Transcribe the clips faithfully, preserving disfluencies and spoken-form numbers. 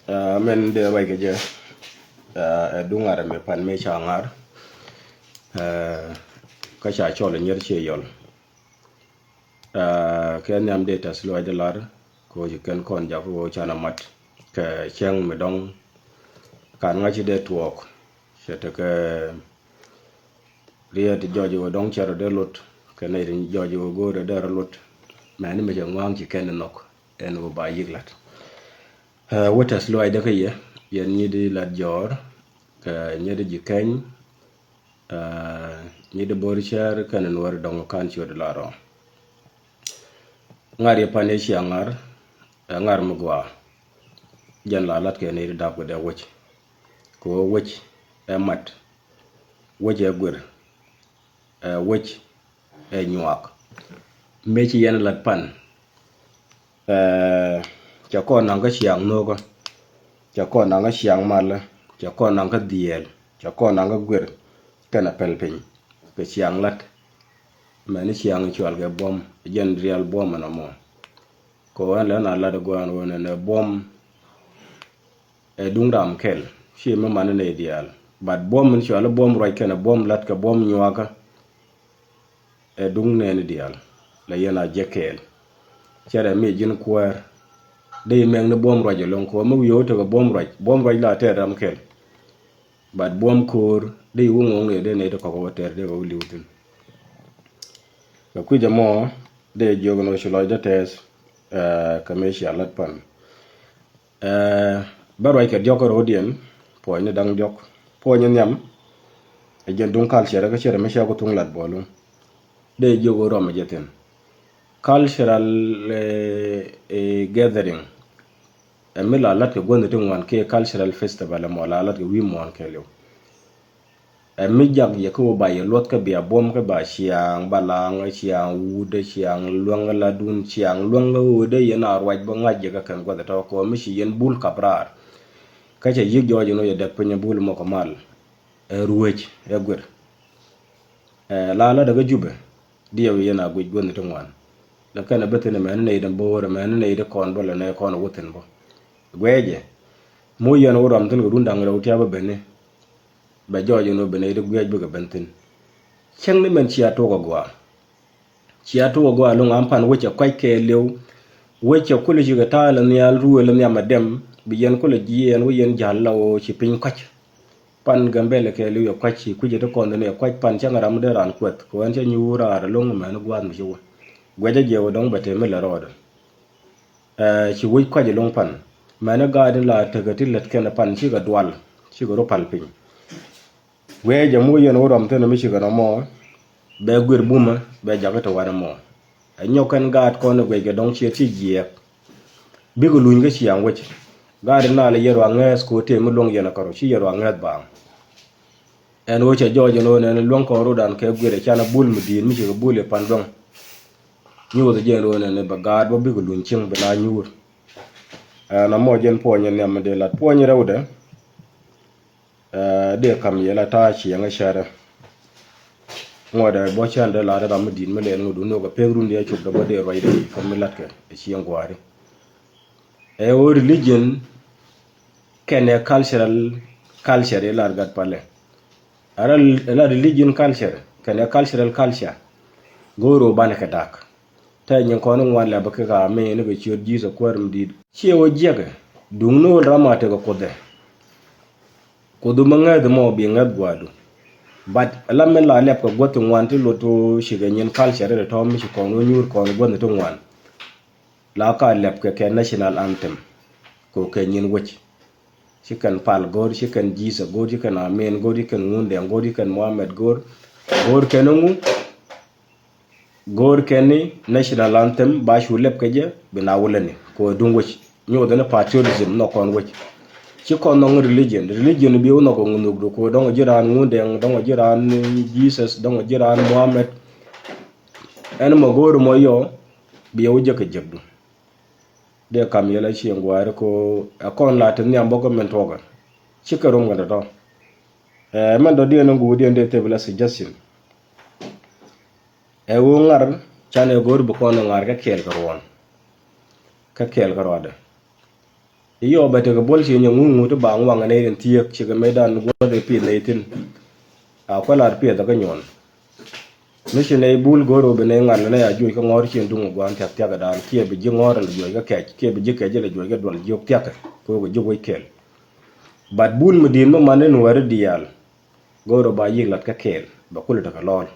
Ɛ, mɛn dee ruac kɛ jɛ. Ɛ, ɛ duŋ ŋa̱r ɛmɛ pan mëë ca ŋa̱r. Ɛ, kä ca cɔl ɛ nyier ciɛ yɔl. Ɛ, kɛ nhiam dee tɛth lɔcdä lar kɛ ɣöö ci kɛn kɔn jak kɛ ɣöö canɛ mat kɛ cäŋ mi dɔ̱ŋ. Kan ŋa̱c ci dee tuɔɔk cɛ tekɛ riet jɔc ɣöö dɔ̱ŋ cɛ rɔ dee lot kɛ nɛy ti jɔc ɣöö go̱o̱rɛ dee rɔ lot. Mɛni mi cɛ ŋua̱a̱ŋ ci kɛn nhɔk ɛn ɣöö ba yi̱k la̱t. Ɛ, wä tɛth lɔcdä kä yɛ, yɛn nyi̱t i̱ Lat Jɔɔr, kɛ nyi̱t i̱ Ji̱ Kɛny, ɛ, nyi̱t i̱ Bo̱r Cär kɛnɛ Nuɔ̱ɔ̱ri dɔ̱ŋ kan ciöt i̱ la rɔ. Ŋa̱r yɛ pan i̱ cia ŋa̱r, ɛ ŋa̱r mi gɔaa. Jɛn la la̱t kɛ ni i̱ dap kɛ dee wec. Kɛ ɣöö wec ɛ mat, wec ɛ guir, ɛ wec ɛ nyuak. Mëë ci yɛn la̱t pan, ɛ, cɛ kɔn naŋ kä ciaŋ nhökä, cɛ kɔn naŋ kä ciaŋ malä, cɛ kɔn naŋ kä dhieel, cɛ kɔn naŋ kä guir kɛnɛ pɛl piny kɛ ciaŋ la̱t. Mɛni ciaŋ cual kɛ buɔ̱m, jɛn rial buɔ̱m ɛn ɔmɔ. Kɛ ɣöö ɛn lɛ na la̱t ɛ gua̱a̱n ɣöö nɛnɛ buɔ̱m ɛ duŋ ram kɛl, ci mi man nɛy diaal. But buɔ̱m min cual i̱ buɔ̱m ruac kɛnɛ buɔ̱m la̱t kɛ buɔ̱m nyuakä, ɛ duŋ nɛɛni diaal. La yɛn a jɛ kɛɛl. Cɛ rɛ mi ji̱n kuäär. Dee mɛŋ ni buɔ̱m ruac ɛlɔ̱ŋ kɛ ɣöö mi wi̱i̱ ɣöö tekɛ buɔ̱m ruac, buɔ̱m ruac la tɛɛr ram kɛl. But buɔ̱m ko̱o̱r dee wä ŋɔŋ ni dee nɛy ti kɔk wä tɛɛr dee kɛ wä li̱w thi̱n. Kɛ kui̱c ɛmɔ dee jiök ni ɣöö ci lɔcdä tɛth, ɛ, kɛ mëë cia la̱t pan. Ɛ, bä ruac kɛ diɔ̱k kä ro̱o̱diɛn, puɔ̱ny ni da̱ŋ diɔ̱k. Puɔ̱ny ni nhiam, ɛ jɛn duŋ culture kä cɛ rɛ mi cia ku thuŋ lat buɔlu. Dee jiök ɣöö rɔm ɛ jɛ thi̱n. Cultural, ɛ, ɛ, gathering. Ɛ mi la la̱t kɛ gua̱n ti ŋuan kiɛ cultural festival ɛmɔ la la̱t kɛ wi̱i̱ muɔ̱ɔ̱n kɛɛliw. Ɛ mi jak yɛ kä wä ba yɛ luɔth kä bia buɔ̱m kä ba ciaŋ balaŋ, ciaŋ wut, ciaŋ luäŋ ladun, ciaŋ luäŋ ɣöödä yɛn a ruac bä ŋa̱c yɛ kä kɛn gua̱th ɛ tɔ̱ kɛ ɣöö mi ci yɛn bul kap raar. Kä cɛ yi̱k jɔɔc ɛn ɣöö yɛ dɛk piny ɛ bul mɔ kɛ mal. Ɛ ruec ɛ guir. Ɛ la lat ɛ kä Jubɛ. Diɛw yɛn a guic guäthni ti ŋuan. Lɛ kɛn a bä thi̱n ɛmɛn nɛy dɛ bo̱o̱r ɛmɛn nɛy dɛ kɔn bä lɛ nɛy kɔn a wä thi̱n bä. Guɛc jɛ. Moc yɛn wä rɔm thi̱n kɛ run da̱ŋ rɛw tiap a beni. Bɛ jɔɔc ɛn ɣöö bɛ nɛy dɛ guic bikɛ ben thi̱n. Cäŋ ni mɛn cia tuɔk a gɔaa. Cia tuɔk a gɔaa lo̱ŋ an pan wecɛ kuac kɛɛliw. Wecɛ kulɛ cikɛ ta̱a̱ lɛ nhial ruëël nhiam a dɛm bi yɛn kulɛ jiɛɛn wä yɛn ja̱l la ɣöö ci piny kuac. Pan Gambɛlɛ kɛɛliw yɛ kuac ci kui̱c ti kɔn ni yɛ kuac pan cäŋ ram dee raan kuɛth kɛ ɣän cä nyuur raar ɛlɔ̱ŋ mɛn gua̱a̱th mi ci wä. Guɛcä jiɛ wä dɔ̱ŋ bɛ tëë mi lɛ rɔɔdɛ. Ɛ, ci wec kuac ɛlɔ̱ŋ pan mɛn gaat in la tekɛ ti lät kɛn pan cikɛ dual cikɛ rɔ pal piny. Guɛcä jɛ moc yɛn wä rɔm thi̱n mi cikɛ nɔmɔ bɛ guir bumä bɛ jakä ti wanɛ mɔ. Ɛ nyɔk kɛn gaat kɔn ɛ guɛc kɛ dɔ̱ŋ ciɛ ti jiɛɛk. Bikɛ luny kä ciaŋ wec. Gaat in naalɛ yɛ ruaŋ ŋääth kɛ ɣöö tëë mi luäŋ yɛn ɛ kärɔ ci yɛ ruaŋ ŋääth baaŋ. Ɛn ɣöö cɛ jɔɔc ɛn ɣöö nɛn luäŋ kɔn rutdan kɛ guirɛ canɛ bul mi di̱i̱t mi cikɛ bul i̱ pan luäŋ. Nyuuth jɛ ɛn ɣöö nɛn bɛ gaat bä bikɛ luny cieŋ bi na nyuur. Ɛn amɔ jɛn puɔ̱ny ɛn nhiam mi dee lat puɔ̱ny rɛwdɛ. Ɛ, dee kam yɛ la ta̱a̱ ciɛŋä cärä. Ŋuɔ̱tdɛ bä cän dee lar ram mi di̱i̱t mi lɛl ŋuɔ̱t wun nökɛ pek run dee cop dee bä dee ruacdɛ kä mi latkɛ ɛ cieŋ gua̱a̱ri. Ɛ ɣöö religion kɛnɛ cultural culture i̱ lar gat palɛ. Ɛ la, ɛ la religion culture kɛnɛ cultural culture. Go̱o̱r ɣöö banɛ kɛ da̱k. Tɛ nyin kɔn i̱ ŋuan lɛ bä kɛ ka mɛ ni kɛ ciöt Jesus kuäär mi di̱i̱t. Ciɛ ɣöö jiäkɛ duŋ ni ɣöö ram a tekɛ kuothɛ. Kuoth mi ŋäth mɔ bi ŋäth gua̱a̱du. But lam mi la lɛp kɛ guäth ti ŋuan ti lot ti cikɛ nyin culture ri tɔ̱ mi ci kɔn wä nyuur kɔn guäth ti ŋuan. La ka lɛp kɛ kɛ national anthem. Kɛ kɛ nyin wec. Ci kɛn pal go̱o̱r, ci kɛn Jesus go̱o̱r, ci kɛn Amen go̱o̱r, ci kɛn Ŋundɛŋ go̱o̱r, ci kɛn Mohammed go̱o̱r. Go̱o̱r kɛn ŋu? Go̱o̱r kɛn ni national anthem ba cu lɛp kɛ jɛ bi na wulɛ ni kɛ duŋ wec. Nyoth ni patriotism nɔ kɔn wec. Ci kɔn nɔŋ religion. Religion bi wä nɔk kɛ ŋu nhukdu kɛ dɔŋ ji̱ raan Ŋundɛŋ, dɔŋ ji̱ raan Jesus, dɔŋ ji̱ raan Mohammed. Ɛn mɔ go̱o̱r mɔ yɔ bi yɛ wä jek kɛ jekdu. Dee kam yɛl a cieŋ gua̱a̱ri kɛ ɛ kɔn la ti nhiam bä kɛ min tuɔkɛ. Cikɛ rom kɛ tɔ̱tɔ̱. Ɛ mɛn dɔ̱diɛn ni guudiɛn dee thep la suggestion. Ɛ ɣöö ŋa̱r canɛ go̱o̱r bi kɔn ɛ ŋa̱r kä kɛɛl kɛ ruɔ̱n. Kä kɛɛl kɛ ruaadɛ. Yɔ bɛ tekɛ buɔl ci nyɛ ŋuŋ ŋut i̱ ba ŋuaŋ ɛ nɛy tin thiek cikɛ mëëdan guɔth i̱ pi̱th nɛy thi̱n. A kuɛ lar piɛth ɛ kä nyuɔn. Mi ci nɛy bul go̱r ɣöö bi nɛy ŋa̱l ɛ nɛy a juɔc kä ŋɔ̱ɔ̱r ci ɛn duŋ ɛ gua̱a̱n thia̱k thia̱k ɛ daan kiɛ bi ji̱ ŋɔ̱ɔ̱r ɛ lɛ juɔc kä kɛc kiɛ bi ji̱ kɛc ɛ lɛ juɔc kä duɔl jiök thia̱k ɛ kɛ ɣöö kɛ ji̱ wec kɛl. But bul mi di̱i̱t mi man ni nuääri diaal. Go̱o̱rä ba yiëk lat kä kɛɛl bɛ kulɛ tekɛ lɔɔl.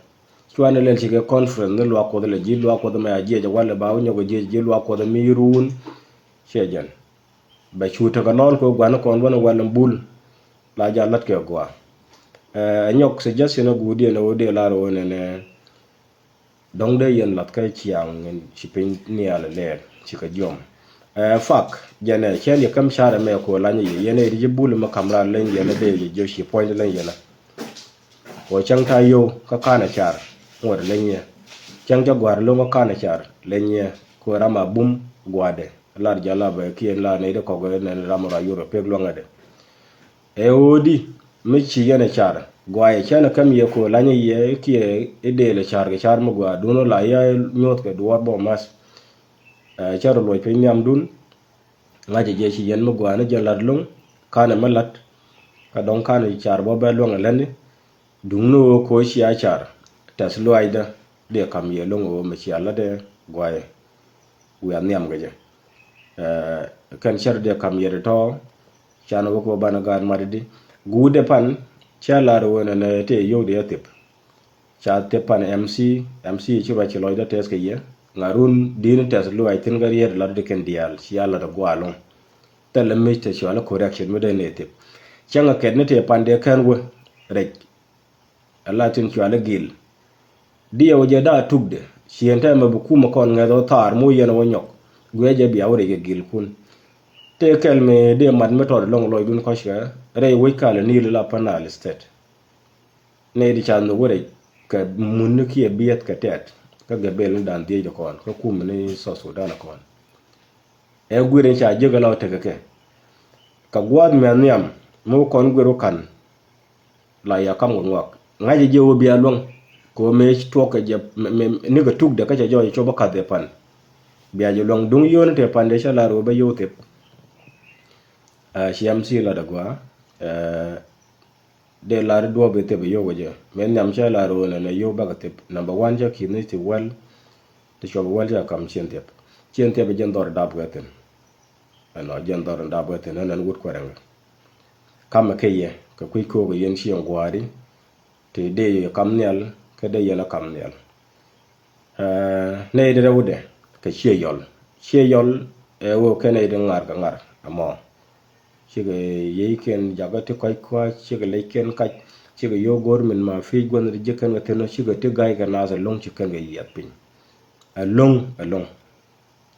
Cuanɛ lɛl cikɛ conference ni luaak kuɔth lɛ ji̱ luaak kuɔth mɛ a jiɛc ɛ walɛ ba wä nyɔk ɛ jiɛc ji̱ luaak kuɔth mi ruun. Ciɛ jɛn bɛ cu tekɛ lɔɔl kɛ gua̱n kɔn wän ɛ walɛ bul. La jal lat kɛ gua̱a̱. Ɛ nyɔk suggestion ɛ guudiɛn ɛ wä dee lar wä nɛnɛ. Dɔ̱ŋ dee yɛn lath kä ciaŋ in ci piny nial lɛɛr ci kɛ jiɔm. Ɛ fak jɛn ɛ cɛn yɛ käm carɛ mɛ ko̱ lany yɛ yɛn ɛ di ji̱ bul mɛ kam raar leny yɛn ɛ dee yɛ jiɔ ci puɔ̱ny leny yɛn ɛ. Kɔ cäŋ ta̱a̱ yio̱w kä ka̱n ɛ car ŋuɔ̱t leny yɛ. Cäŋ cä gua̱a̱r lo̱ŋ kä ka̱n ɛ car leny yɛ ko̱ ram a bum gua̱a̱dɛ lar jal a bɛ kiɛn lar nɛy di kɔk ɛ nɛn ram ɔ ra yur ɛ pek luäŋädɛ. Ɛ ɣöödi mi ci yɛn ɛ car guayɛ cɛn ɛ käm yɛ ko̱ lanyɛ yɛ kiɛ i̱ deel ɛ car kɛ car mi gua̱a̱ duun ɔ la yɛ nyuɔ̱th kɛ duɔ̱ɔ̱r bä math. Ɛ cä rɔ luɔc piny nhiamdun. Ŋa̱cɛ jɛ ci yɛn mi gua̱a̱ ni jɛ lat lo̱ŋ kanɛ mi lat. Kä dɔ̱ŋ kanɛ car bä bɛ luäŋ ɛ lätni. Duŋni ɣöö ko̱ cia car tɛth luaacdä dee ka̱m yɛ lo̱ŋ ɣöö mi cia lätdɛ guayɛ. Wiaa nhiam kɛ jɛ. Ɛ kɛn cär dee ka̱m yɛ tɔ̱tɔ̱. Can wä kɛ wä banɛ gaat mat di guudɛ pan. Cä lar wä nɛ nɛ tëë yio̱w dee thip. Ca thip pan MC, MC ci ruac ci lɔcdä tɛth kɛ yɛ. Ŋa̱run di̱n tɛth luaac thi̱n kä riet lat di kɛn diaal cia lat a guaal lo̱ŋ. Thilɛ mic te cual correction mi dee nɛ thip. Cäŋ a kɛt ni tëë pan dee kän wä rɛc. Ala tin cuali gil. Diɛ wä jɛ daa tukdɛ ciɛn tɛmɛ bi kumɛ kɔn ŋɛth wä thaar mu yɛn wä nyɔk. Guiɛ jɛ bia wä rɛc kɛ gilkun. Tëë kɛl mi dee mat mi tɔt lɔŋ lɔcdun kɔckɛ rɛy wec kalɛ nil la Upper Nile State. Nɛy di ca nhök wä rɛc kɛ mun ni kiɛ biɛth kɛ tɛt kä gɛ bel ni dan dhiec di kɔn kä kumɛ ni South Sudan kɔn. Ɛ guir in ca jiäk ɛ la wä tekɛ kɛ. Kɛ gua̱a̱th mɛ nhiam mi wä kɔn guir wä ka̱n. La ya kam kɛ ŋuak ŋa̱cɛ jiɛ wä bia luäŋ. Kɛ wä mëë tuɔk kɛ jɛ nikɛ tukdɛ kä cɛ jɔɔc cop bä ka̱th ɛ pan. Bia jɛ luäŋ duŋ yio̱o̱ni tëë pan dee cä lar wä bä yio̱w thip. Ci MC lat ɛ gua̱a̱. Dee lar duɔ̱ɔ̱p i̱ thip ɛ yio̱w kɛ jɛ mëë nhiam cä lar wä nɛ nɛ yio̱w bakɛ thip. Number one cä ki̱n ni ti wäl. Ti cuɔp wäl cä kam cien thiɛp. Cien thiɛp ɛ jɛn dhɔr dap kɛ thi̱n. Ɛnɔ jɛn dhɔr in dap wä thi̱n ɛn ɛn wut kuɛrɛŋ. Kamɛ kɛ yɛ kɛ kui̱ ko̱o̱k yɛn cieŋ gua̱a̱ri. Ti dee yɛ kam nhial kä dee yɛn ɛ kam nhial. Nɛy di rɛwdɛ kɛ ciɛ yɔl ciɛ yɔl. Ɛ wä kɛ nɛy di ŋar kɛ ŋar ɛmɔ. Cikɛ yiëëckɛn jakä ti kɔc kua̱c cikɛ lɛckɛn kac. Cikɛ yio̱w go̱r min ma pi̱i̱c guänh di ji̱ kɛn kɛ thi̱n ɔ cikɛ ti ga̱ykɛ naath ɛlɔ̱ŋ ci kɛn kɛ yiɛth piny. Ɛlɔ̱ŋ ɛlɔ̱ŋ.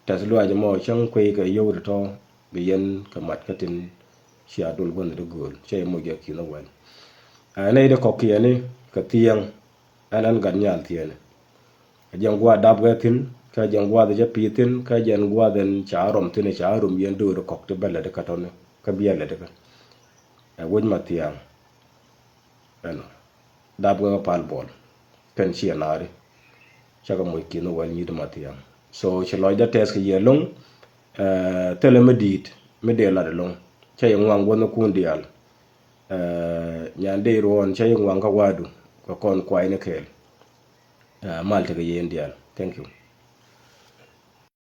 Tɛth luaac ɛmɔ cäŋ kueykɛ yio̱w tɔ̱tɔ̱ bi yɛn kɛ mat kä tin. Cia dol guänh di gööl cä yɛ moc jɛ ki̱n ɛ wɛl. Ɛ nɛy di kɔk kiɛni kɛ thiɛŋ. Ɛn ɛn gat nyal thiɛni. Ɛ jɛn gua̱a̱th dap kɛ thi̱n kä jɛn gua̱a̱th cä pi̱i̱th thi̱n kä jɛn gua̱a̱th ɛn ca rɔm thi̱n ca rɔm yɛn dööri kɔk ti bä lätdi kä tɔ̱ni kä biɛ lätdi kä. Ɛ wec ma thia̱a̱ŋ. Ɛnɔ dap kɛ kä pal buɔl. Kɛn ciɛ naari. Cakɛ moc ki̱n wɛl nyit ma thia̱a̱ŋ. So ci lɔcdä tɛth kɛ yɛ lo̱ŋ. Thilɛ mi di̱i̱t mi dee lat ɛlɔ̱ŋ. Cä yɛ ŋuaŋ guɔ̱thnikun diaal. Nyan dee ruɔ̱ɔ̱n cä yɛ ŋuaŋ kä wa̱a̱du kɛ kɔn kuayni kɛɛl. Mal tekɛ yɛn diaal. Thank you.